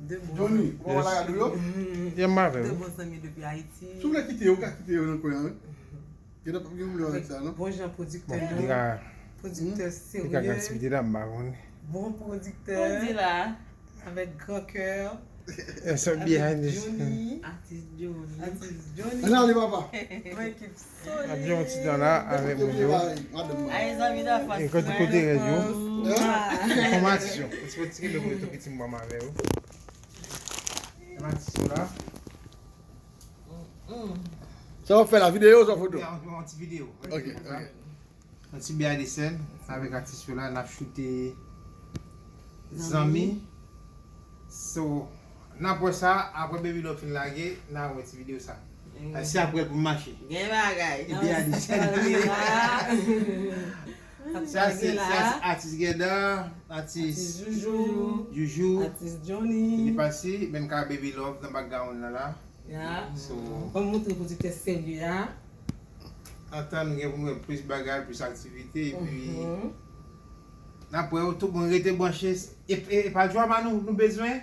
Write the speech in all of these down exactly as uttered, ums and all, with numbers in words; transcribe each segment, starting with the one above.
De bon Johnny, zanmi. Kòman bagay yo? Mm. Yè m avè w. De bon zanmi depi Ayiti. Si w vle kite yo, ou ka kite yo nan kwen an, wi. Gen nan p ap gen pwoblèm avèk sa, non? Bon jan pwodiktè nou. Bon, li ka pwodiktè serye. Li ka gen aktivite la, m pa konnen. Bon pwodiktè. Ou di la. Avèk gran kè. Avèk Johnny. Atis Johnny. Atis Johnny. Ann ale, papa. Yon ekip solid. Ap jwe yon ti tan la avèk moun yo. Ay, zanmi d'anfans. E kote, kote rèd yo? Kòman atis yo? Yon ti pwodiktè ki lè mwen tou piti m avè yo. Kòman atis yo la? Sa w ap fè la, videyo ou sa foto? Yon, yon ti videyo. Ok, ok. Yon ti behind the scene avèk atis yo la, n ap choute Zanmi. Zanmi. So, n ap wè sa, apre Baby Love fin lage, n a wè ti videyo sa. Mm. Se apre l pou m mache. Gen bagay. E behind the scene. Sa se, sa se atis Geda, atis Atis Joujou. Joujou. Atis Johnny. Li pase, men ka Baby Love nan background nan la. Ya. So, ban m montre pwodiktè serye a. Antan nou gen pou nou wè plis bagay, plis aktivite, epi n ap wè yo, tout moun rete branche. E, e, e pa drama nou, nou bezwen,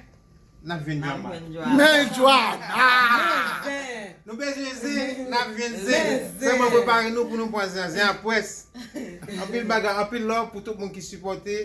n ap jwenn drama. Men drama! Nou bezwen zen, n ap jwenn zen. Sèlman prepare nou pou nou pran zen. Zen ap près. Anpil bagay, anpil love pou tout moun ki sipòte.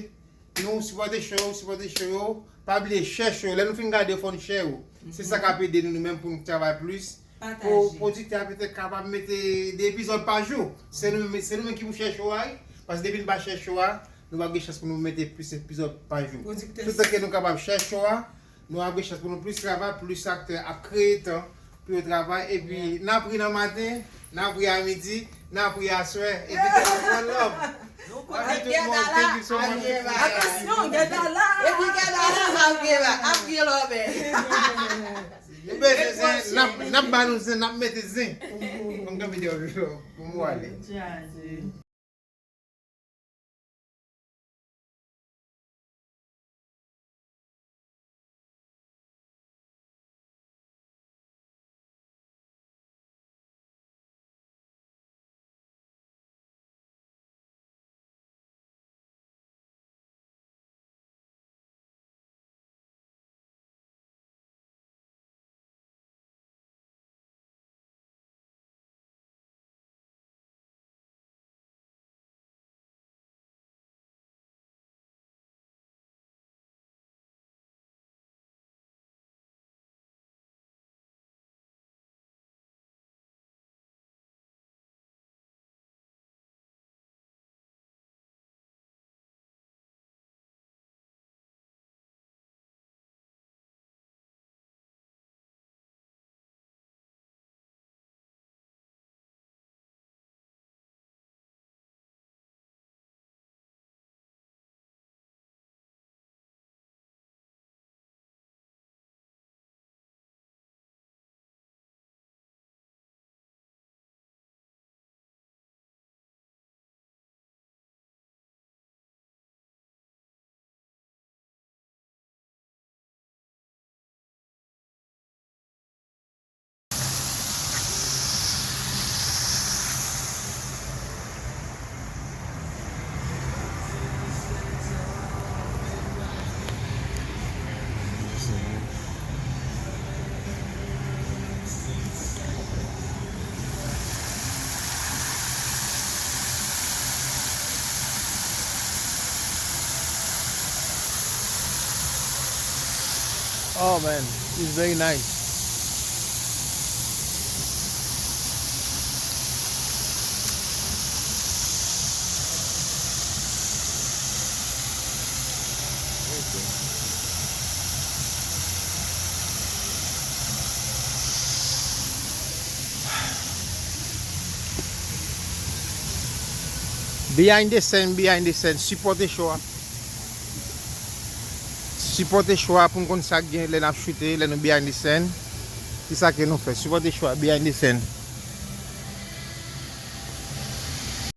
Nou sipòte show yo, sipòte show yo. Pa bliye share show yo. Lè nou fin gade yo, fò n share yo. Se sa k ap ede nou, nou menm, pou nou travay plis. Pou pwodiktè a petèt kapab mete de epizòd pa jou. Se nou, se nou menm ki pou share show a, wi. Paske depi n pa share show a, nou p ap gen chans pou nou mete plis epizòd pa jou. Toutan ke nou kapab share show a, nou ap gen chans pou nou plis travay, plis aktè ap kreye tan pou yo travay, epi n ap ri nan maten, n ap ri a midi, n ap ri aswè, epi n ap pran love. Nou konnen Geda la, ap gen bak. Atansyon, Geda la. Epi Geda la, ap gen bak, ap gen love. Nou bezwen zen, n ap, n ap ba nou zen, n ap mete zen. Fò m kanpe videyo pou m ale. Oh man, it's very nice. Behind the scene, behind the scene, sipòte show a. Sipòte show a pou n konn sa k gen lè n ap choute, lè nou behind the scene. Se sa ke nou fè, sipòte show a, behind the scene.